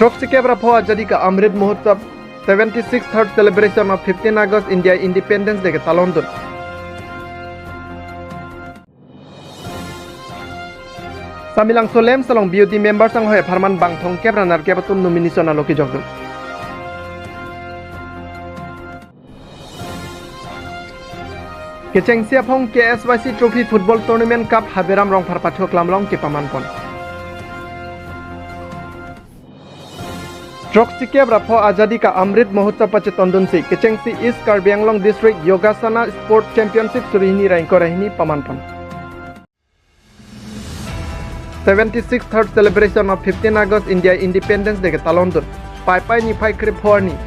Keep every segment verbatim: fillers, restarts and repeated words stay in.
Throksikep ra pho Azadi Ka Amrit Mahotsav, seventy-sixth third celebration of fifteen August India Independence Day ketalondun. Samelangso LAMPS along B O D members anghoi apharman bang thomkep ra nerkep atum nomination alo kejokdun. Kechengsi aphong K S Y C Trophy Football Tournament Cup Haberam Rongphar pathu aklam along kepamanpon. Throksikep ra pho Azadi Ka Amrit Mahotsav pachetondunsi kechengsi East Karbi Anglong District Yogasana Sport Championship suri hini ra ingkoi ra hini pamanpon. Seventy-sixth third celebration of fifteen August India Independence Day ketalondun Paipai niphai krepho arni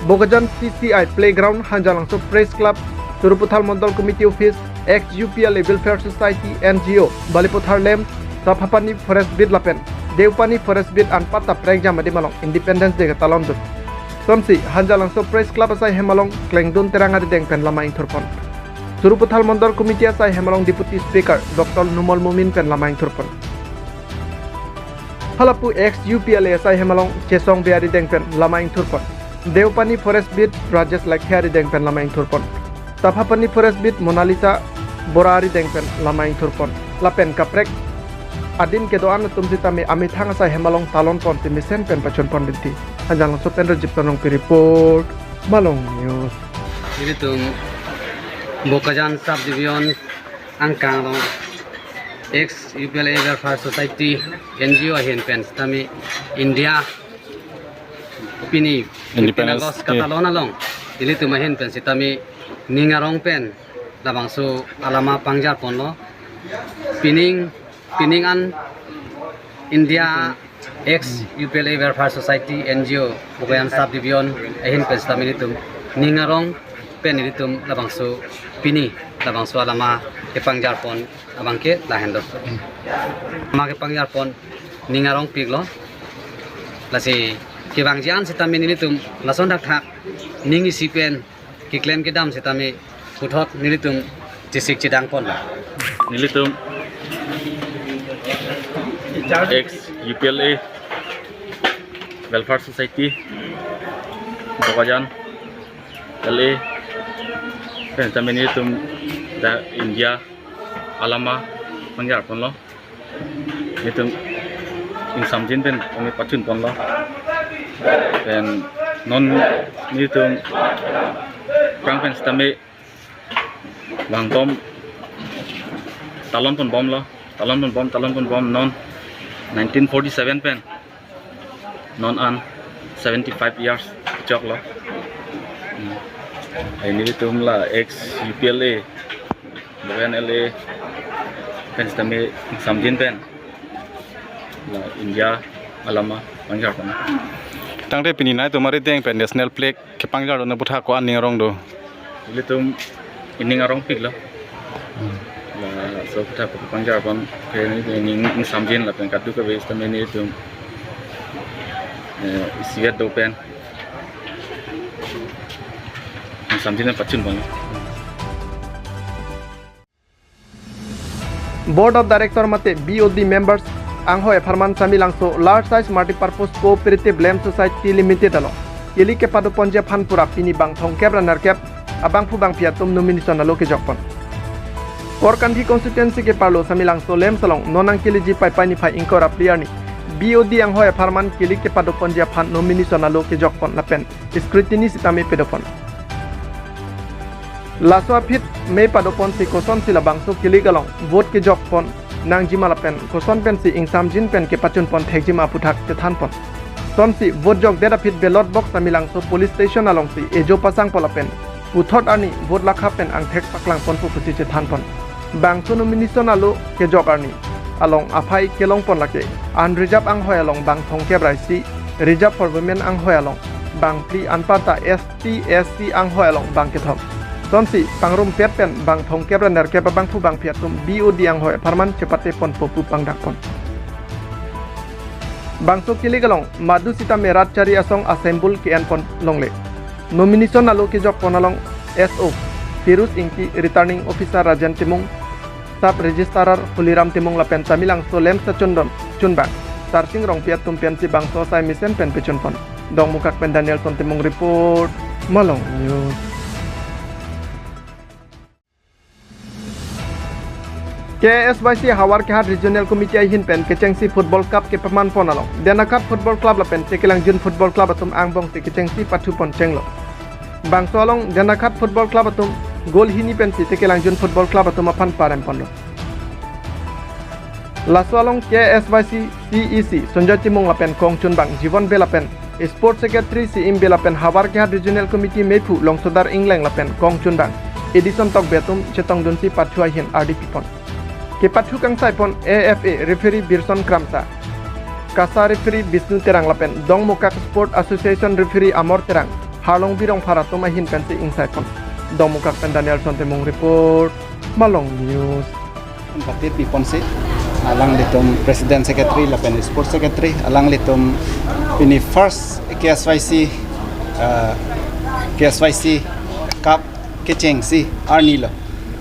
Bokajan C C I Playground, Hanjalangso Press Club, Sarupathar Mondol Committee Office, ex U P L A Welfare Society, N G O, Balipathar LAMPS, Saphapani Forest Beat lapen Deopani Forest Beat anparta prekjam adim along Independence Day ketalondun. Sonsi Hanjalangso Press Club asai hem along Klengdun Terang arideng pen lama ingthurpon. Sarupathar Mondol Committee asai hem along Deputy Speaker Doctor Numal Momin pen lama ingthurpon. Halapu ex U P L A asai hem along Chesong Bey arideng pen lama ingthurpon. Deopani Forest Beat Rajesh Laikhe arideng pen lama ingthurpon. Saphapani Forest Beat Monalisa Bora arideng pen lama ingthurpon. Lapen kaprek adim kedo-an atum sitame amethang asai hem along talonponsi mesen pen pachunpon dinti. Hanjalangso pen Rajib Tonongpi report, Malong News. Ilitum Bokajan Subdivision angkang along ex U P L A Welfare Society, N G O ahin pen sitame India pini fifteen Independence August Day katalon along ilitum ahin pen sitame ning arong pen labangso alama pangjarponlo. Pining, pining an India ex U P L A Welfare Society, N G O, Bokajan Subdivision ahin pen sitame ilitum ning arong pen ilitum labangso pini labangso alama kepangjarpon abangke lahenlo. Alama kepangjarpon ning arongpiklo. Lasi kevangji an sitame nelitum lason thakthak ning isi pen keklem kedam sitame puthot nelitum chesik chedangponlo. Nelitum ex U P L A Welfare Society, Bokajan L A pen sitame nelitum dak India alama pangjarponlo. Nelitum ingsamjin pen kami pachunponlo. Pen non nelitum prang pen sitame vangbom, talonponbomlo, talonponbom, talonponbom non nineteen forty-seven pen non an seventy-five years choklo. Hmm. Ai nelitum la ex U P L A, Bokajan L A pen sitame ingsamjin pen la India alama pangjarpon. Tangte pini nelitum arideng pen national flag kepangjarpon aputhak ko-an ning arong do? Ilitum ining arongpiklo. Hmm. Laso aputhak kepangjarpon ke nelitum ining ingsamjin lapen kadokave sitame nelitum, eh, isivet do pen ingsamjin pachunpon. Board of Director mate B O D members anghoi apharman Samelangso Large Size Multipurpose Cooperative Lamp Society Limited along kili kepadoponji aphan pura pini bang thomkep ra nerkep abangphu bangphi atum nomination alo kejokpon. Korkanthi constituency keparlo Samelangso LAMPS along non nangkiliji Paipai niphai ingkoi ra phli arni B O D anghoi apharman kili kepadoponji aphan nomination alo kejokpon lapen scrutiny sitame pedopon. Laso aphi me padoponsi kosonsi labangso kili along vote kejokpon nangjima lapen koson pensi ingsamjin pen kepachunpon thekjima aputhak chethanpon. Sonsi vote jokdet aphi ballot box Samelangso police station alongsi ejo pasangpo lapen puthot arni vote lakha pen angthek paklangponpo pusi chethanpon. Bangso nomination alo kejok arni along aphai kelongpon lake unreserved anghoi along bang thomkep ra isi, reserved for women anghoi along bang phli, anparta S T, S C anghoi along bang kethom. Sonsi pangrumpet pen bang thomkep ra nerkep abangphu bangphi atum B O D anghoi apharman chepateponpo pu pangdakpon. Bangso kili along madu sitame rat chari asong a-symbol ke-enpon longle. Nomination alo kejokpon along S O Firuz Ingti, Returning Officer Rajen Timung, Sub Registrar Holiram Timung lapen Samelangso LAMPS achundon chunbang Tarsing Rongpi atum pensi bangso asai mesen pen pechun pon. Dongmukak pen Danielson Timung report, Malong News. K S Y C Howraghat Regional Committee ahin pen kechengsi Football Cup kepaman pon along Dentachat Football Club lapen Tekelangjun Football Club atum angbongsi kechengsi pathu pon chenglo. Bangso along Dentachat Football Club atum goal hini pensi Tekelangjun Football Club atum aphan parem ponlo. Laso along K S Y C C E C Sonjoy Timung lapen kongchunbang Jibon Bey lapen Sports Secretary Siim Bey lapen Howraghat Regional Committee mephu Longsodar Engleng lapen kongchunbang Edison Tokbi atum chetongdunsi pathu ahin ardi pipon. Kepathu kangsai pon A F A referee Birson Kramsa, KASA referee Bishnu Terang lapen Dongmukak Sport Association referee Amor Terang, Harlongbi Rongphar atum ahin pensi ingsai pon. Dongmukak pen Danielson Timung report, Malong News. Patir piponsi alanglitum President, Secretary lapen Sports Secretary, alanglitum pini first K S Y C, uh, K S Y C Cup kechengsi arnilo.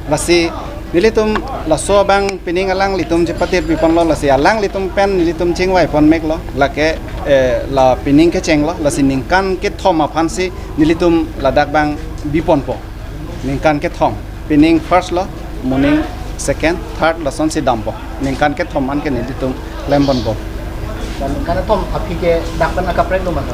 Lasi nelitum laso abang pining alanglitum chepatir piponlo, lasi alanglitum pen nelitum chingvai pon meklo, lake, eh, la pining kechenglo, lasi ningkan kethom aphansi nelitum ladak abang biponpo. Ningkan kethom, pining first lo, moning second, third, lasonsi dampo. Ningkan kethom anke nelitum klem ponpo. Dan ningkan kethom aphi ke dak pen akaprek lo masa?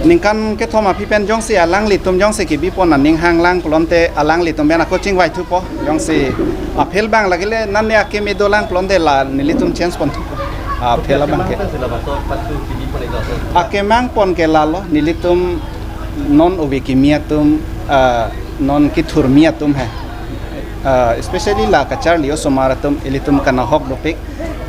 Ningkan kethom aphi pen jongsi alanglitum jongsi kebi pon aning hanglang pulote alanglitum pen ako chingvai thupo. Jongsi aphel abang lagile nane akeme dolang pulote la nelitum change pon thupo. Aphel abang ke. Akemang pon ke lalo, nelitum non ove kimi atum, ah, non kethurmi atum he. Ah, especially la kacharli osomar atum ilitum kanahok dopik.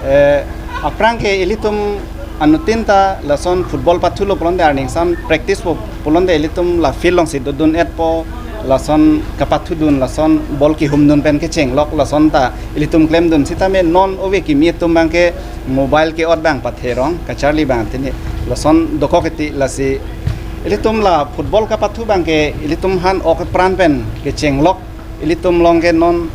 Eh, aphrang ke ilitum anuttin ta lason football pathulo pulote arningsan practice po pulote ilitum la field alongsi dodun-etpo, lason kapathudun, lason ball kehumdun pen kechenglok, lason ta ilitum klemdun sitame non ove kimi atum abang ke mobile ke-ot abang patherong, kacharli abang tini. Lason dokok eti lasi ilitum la football kapathu abang ke ilitum han ok pran pen kechenglok, ilitum along ke non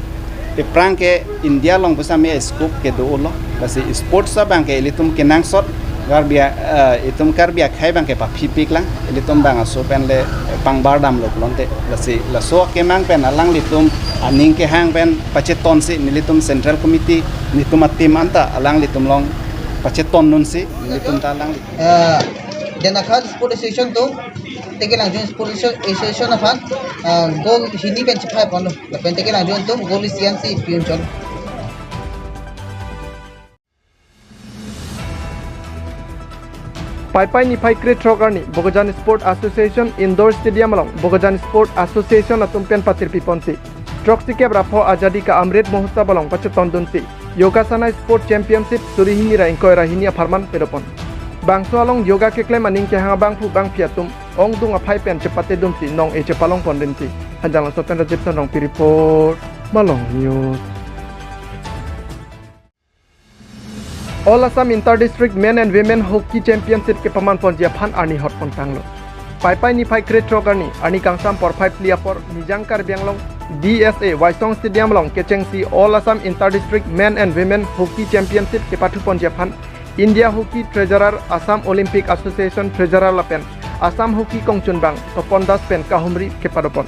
aphrang ke India along pusitame scope kedo-olo. Lasi sports abang ke ilitum kenangsot Karbi a-, eh, itum Karbi akhei abang ke paphipik lang, ilitum abang aso pen le pangbar damlo pulote. Lasi laso akemang pen alanglitum aning kehang pen pachetonsi nelitum Central Committee, nelitum a-team anta alanglitum along pachetondunsi nelitum ta alanglitum. Eh, Dentachat Sport Association atum, Tekelangjun Sport Association aphan, eh, goal hini pen chephai ponlo. Lapen Tekelangjun atum goal isi ansi pi-un chon. Paipai niphai krethrok arni Bokajan Sport Association Indoor Stadium along Bokajan Sport Association atum pen patir piponsi throksikep ra pho Azadi Ka Amrit Mahotsav along pachetondunsi Yogasana Sport Championship suri hini ra ingkoi ra hini apharman padopon. Bangso along yoga keklem aning kehang abangphu bangphi atum ongdung aphai pen chepatedunsi nong-e chepalong pon rinti. Hanjanglangso pen Rajiv Sonrongpi report, Malong News. All Assam Inter District Men and Women Hockey Championship kepaman ponji aphan arni hot pon tanglo. Paipai niphai krethrok arni, arni kangsam porphai phli apor, Nijang Karbi Anglong D S A Waisong Stadium along kechengsi All Assam Inter District Men and Women Hockey Championship kepathu ponji aphan India Hockey Treasurer, Assam Olympic Association Treasurer lapen Assam Hockey kongchunbang Topon Das pen kahumri kepadopon.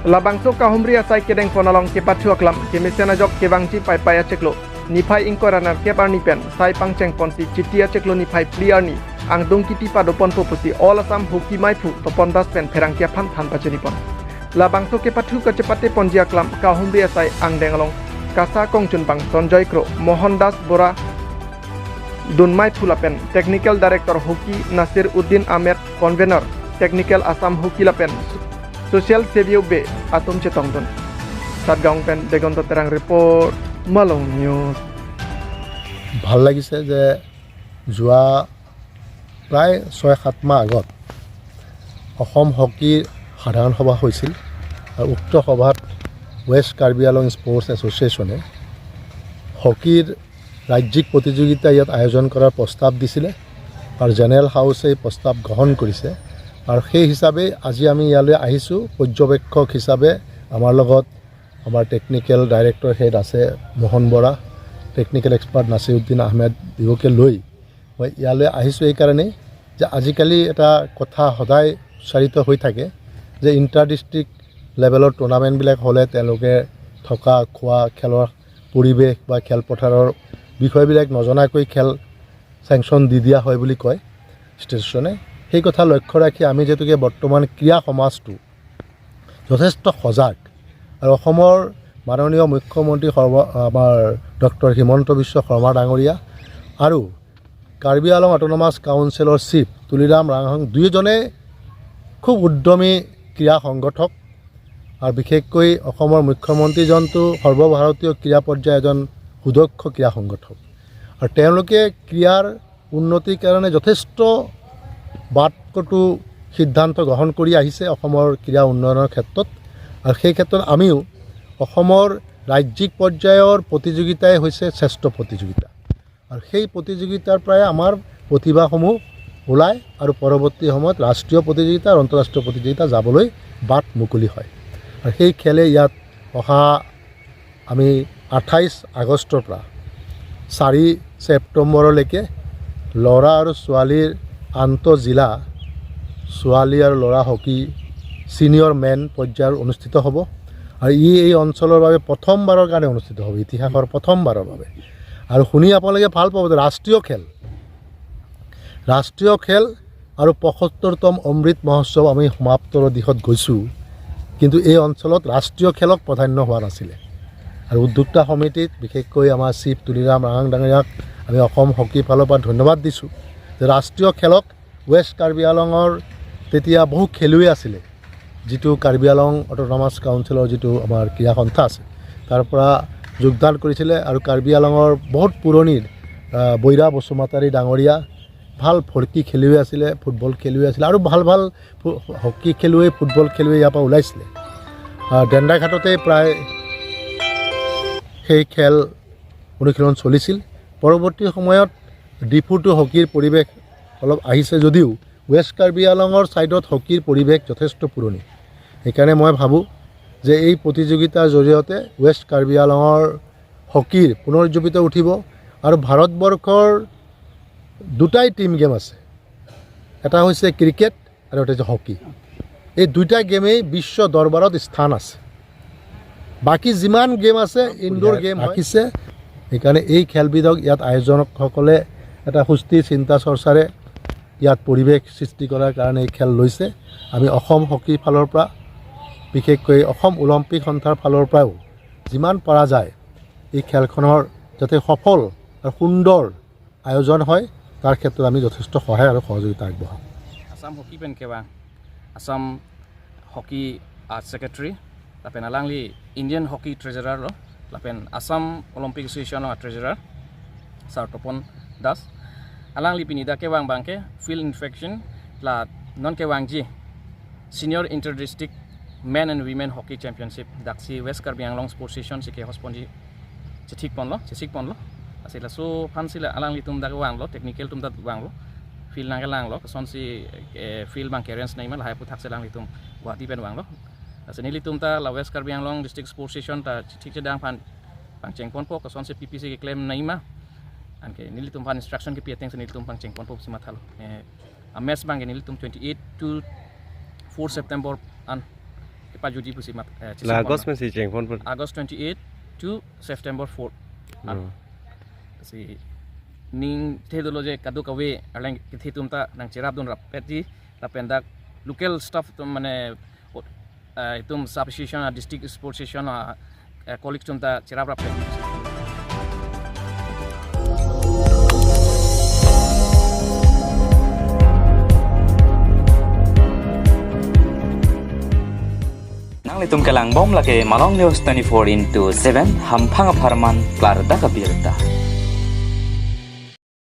Labangso kahumri asai kedeng pon along kepathu aklam kemesen ajok kevangji Paipai achiklo niphai ingkoi ra nerkep arni pen sai pangcheng ponsi Chiti achiklo niphai phli arni angdung kiti padoponpo pusi All Assam Hockey maiphu Topon Das pen pherangke aphan than pachini pon. Labangso kepathu kachepate ponji aklam kahumri asai angdeng along KASA kongchunbang Sonjoy Kro, Mohan Das Bora dunmaiphu lapen Technical Director Hockey Nasir Uddin Ahmed, Convener Technical Assam Hockey lapen Social Savio Bey atum chetongdun. Satgaon pen Degonto Terang report, Malong News. ভাল লাগিছে যে যোৱা প্ৰায় ছয় সাত মাহ আগত অসম হকীৰ সাধাৰণ সভা হৈছিল আৰু উক্ত সভাত ৱেষ্ট কাৰ্বি আংলং স্পৰ্টছ এছ'চিয়েশ্যনে হকীৰ ৰাজ্যিক প্ৰতিযোগিতা ইয়াত আয়োজন কৰাৰ প্ৰস্তাৱ দিছিলে আৰু জেনেৰেল হাউচে এই প্ৰস্তাৱ গ্ৰহণ কৰিছে। আৰু সেই হিচাপে আজি আমি ইয়ালৈ আহিছোঁ পৰ্যবেক্ষক হিচাপে। আমাৰ লগত আমাৰ টেকনিকেল ডাইৰেক্টৰ হেড আছে মোহন বৰা, টেকনিকেল এক্সপাৰ্ট নাছিৰুদ্দিন আহমেদ দুয়োকে লৈ মই ইয়ালৈ আহিছোঁ এইকাৰণেই যে আজিকালি এটা কথা সদায় উচ্চাৰিত হৈ থাকে যে ইণ্টাৰ ডিষ্ট্ৰিক্ট লেভেলৰ টুৰ্ণামেণ্টবিলাক হ'লে তেওঁলোকে থকা খোৱা, খেলৰ পৰিৱেশ বা খেলপথাৰৰ বিষয়বিলাক নজনাকৈ খেল চেংচন দি দিয়া হয় বুলি কয় ষ্টেট শাসনে। সেই কথা লক্ষ্য ৰাখি আমি যিহেতুকে বৰ্তমান ক্ৰীড়া সমাজটো যথেষ্ট সজাগ আৰু অসমৰ মাননীয় মুখ্যমন্ত্ৰী সৰ্ব আমাৰ ডক্টৰ হিমন্ত বিশ্ব শৰ্মা ডাঙৰীয়া আৰু কাৰ্বি আংলং অট'নমাছ কাউন্সিলৰ চিফ তুলিৰাম ৰাংহাং দুয়োজনে খুব উদ্যমী ক্ৰীড়া সংগঠক আৰু বিশেষকৈ অসমৰ মুখ্যমন্ত্ৰীজনটো সৰ্বভাৰতীয় ক্ৰীড়া পৰ্যায়ৰ এজন সুদক্ষ ক্ৰীড়া সংগঠক আৰু তেওঁলোকে ক্ৰীড়াৰ উন্নতিৰ কাৰণে যথেষ্ট বাটকটু সিদ্ধান্ত গ্ৰহণ কৰি আহিছে অসমৰ ক্ৰীড়া উন্নয়নৰ ক্ষেত্ৰত। আৰু সেই ক্ষেত্ৰত আমিও অসমৰ ৰাজ্যিক পৰ্যায়ৰ প্ৰতিযোগিতাই হৈছে শ্ৰেষ্ঠ প্ৰতিযোগিতা আৰু সেই প্ৰতিযোগিতাৰ পৰাই আমাৰ প্ৰতিভাসমূহ ওলায় আৰু পৰৱৰ্তী সময়ত ৰাষ্ট্ৰীয় প্ৰতিযোগিতা আৰু আন্তঃৰাষ্ট্ৰীয় প্ৰতিযোগিতা যাবলৈ বাট মুকলি হয়। আৰু সেই খেলে ইয়াত অহা আমি আঠাইছ আগষ্টৰ পৰা চাৰি ছেপ্টেম্বৰলৈকে ল'ৰা আৰু ছোৱালীৰ আন্তঃজিলা ছোৱালী আৰু ল'ৰা হকী ছিনিয়ৰ মেন পৰ্যায়ৰ অনুষ্ঠিত হ'ব। আৰু ই এই অঞ্চলৰ বাবে প্ৰথমবাৰৰ কাৰণে অনুষ্ঠিত হ'ব, ইতিহাসৰ প্ৰথমবাৰৰ বাবে। আৰু শুনি আপোনালোকে ভাল পাব যে ৰাষ্ট্ৰীয় খেল, ৰাষ্ট্ৰীয় খেল আৰু পঁসত্তৰতম অমৃত মহোৎসৱ আমি সমাপ্তৰ দিশত গৈছোঁ, কিন্তু এই অঞ্চলত ৰাষ্ট্ৰীয় খেলক প্ৰাধান্য হোৱা নাছিলে। আৰু উদ্যোক্তা সমিতিত বিশেষকৈ আমাৰ চিফ তুলিৰাম ৰাংহাং ডাঙৰীয়াক আমি অসম হকীৰ ফালৰ পৰা ধন্যবাদ দিছোঁ যে ৰাষ্ট্ৰীয় খেলক ৱেষ্ট কাৰ্বি আংলঙৰ তেতিয়া বহু খেলুৱৈ আছিলে, যিটো কাৰ্বি আংলং অট'নমাছ কাউন্সিলৰ যিটো আমাৰ ক্ৰীড়া সন্থা আছে, তাৰ পৰা যোগদান কৰিছিলে আৰু কাৰ্বি আংলঙৰ বহুত পুৰণি আহ, বৈৰা বসুমতাৰী ডাঙৰীয়া ভাল হকী খেলুৱৈ আছিলে, ফুটবল খেলুৱৈ আছিলে আৰু ভাল ভাল ফু- হকী খেলুৱৈ, ফুটবল খেলুৱৈ ইয়াৰ পৰা ওলাইছিলে। আহ, ডেণ্ডাৰঘাটতে প্ৰায় সেই খেল অনুশীলন চলিছিল। পৰৱৰ্তী সময়ত ডিফুটো হকীৰ পৰিৱেশ অলপ আহিছে যদিও ৱেষ্ট কাৰ্বি আংলঙৰ ছাইডত হকীৰ পৰিৱেশ যথেষ্ট পুৰণি। সেইকাৰণে মই ভাবোঁ যে এই প্ৰতিযোগিতাৰ জৰিয়তে ৱেষ্ট কাৰ্বি আংলঙৰ হকীৰ পুনৰুজ্জীৱিত উঠিব আৰু ভাৰতবৰ্ষৰ দুটাই টিম গেম আছে, এটা হৈছে ক্ৰিকেট আৰু এটা হৈছে হকী। এই দুইটা গেমেই বিশ্ব দৰবাৰত স্থান আছে। বাকী যিমান গেম আছে, ইনডোৰ গেম ৰাখিছে। সেইকাৰণে এই খেলবিধক ইয়াত আয়োজকসকলে এটা সুস্থিৰ চিন্তা চৰ্চাৰে ইয়াত পৰিৱেশ সৃষ্টি কৰাৰ কাৰণে এই খেল লৈছে। আমি অসম হকীৰ ফালৰ পৰা, বিশেষকৈ অসম অলিম্পিক সন্থাৰ ফালৰ পৰাও যিমান পৰা যায় এই খেলখনৰ যাতে সফল আৰু সুন্দৰ আয়োজন হয়, তাৰ ক্ষেত্ৰত আমি যথেষ্ট সহায় আৰু সহযোগিতা আগবঢ়াম। Assam Hockey pen kevang, Assam Hockey Art Secretary, lapen alangli Indian Hockey Treasurer lo, lapen Assam Olympic Association lo Treasurer, Sir Topon Das. Alangli pini dak kevang abangke field inspection la non kevangji Senior Inter District Men and Women Hockey Championship daksi West Karbi Anglong Sports Association si ke host ponji, chethik ponlo, chesik ponlo. Lasi laso aphan si la alanglitum dak vanglo, technical atum dak vanglo, field nangkelanglo, kosonsi, eh, field abangke arrange nangji ma lahai aputhak si alanglitum Guwahati pen vanglo. Lasi nelitum ta la West Karbi Anglong District Sports Association ta chethik chedang aphan pangcheng ponpo, kosonsi P P C keklem nangji ma, anke nelitum aphan instruction kepi ateng si nelitum pangcheng ponpo pusi mathalo. Eh, a match abangke nelitum twenty-eight to four September an kepajutji pusi mat, eh, chesik ponlo. La August mesi chengpon pon. August twenty-eight to September four an. Hmm. Si ning the dolo je kadokave arleng kethe atum ta nangcherapdun rappetji, lapen dak local staff atum mane, eh, itum sub association, ah, district sports association, ah, eh, colleagues atum ta cherap rappet. Nanglitum kelangbom lake Malong News twenty-four into seven, hamphang apharman klardak abirta.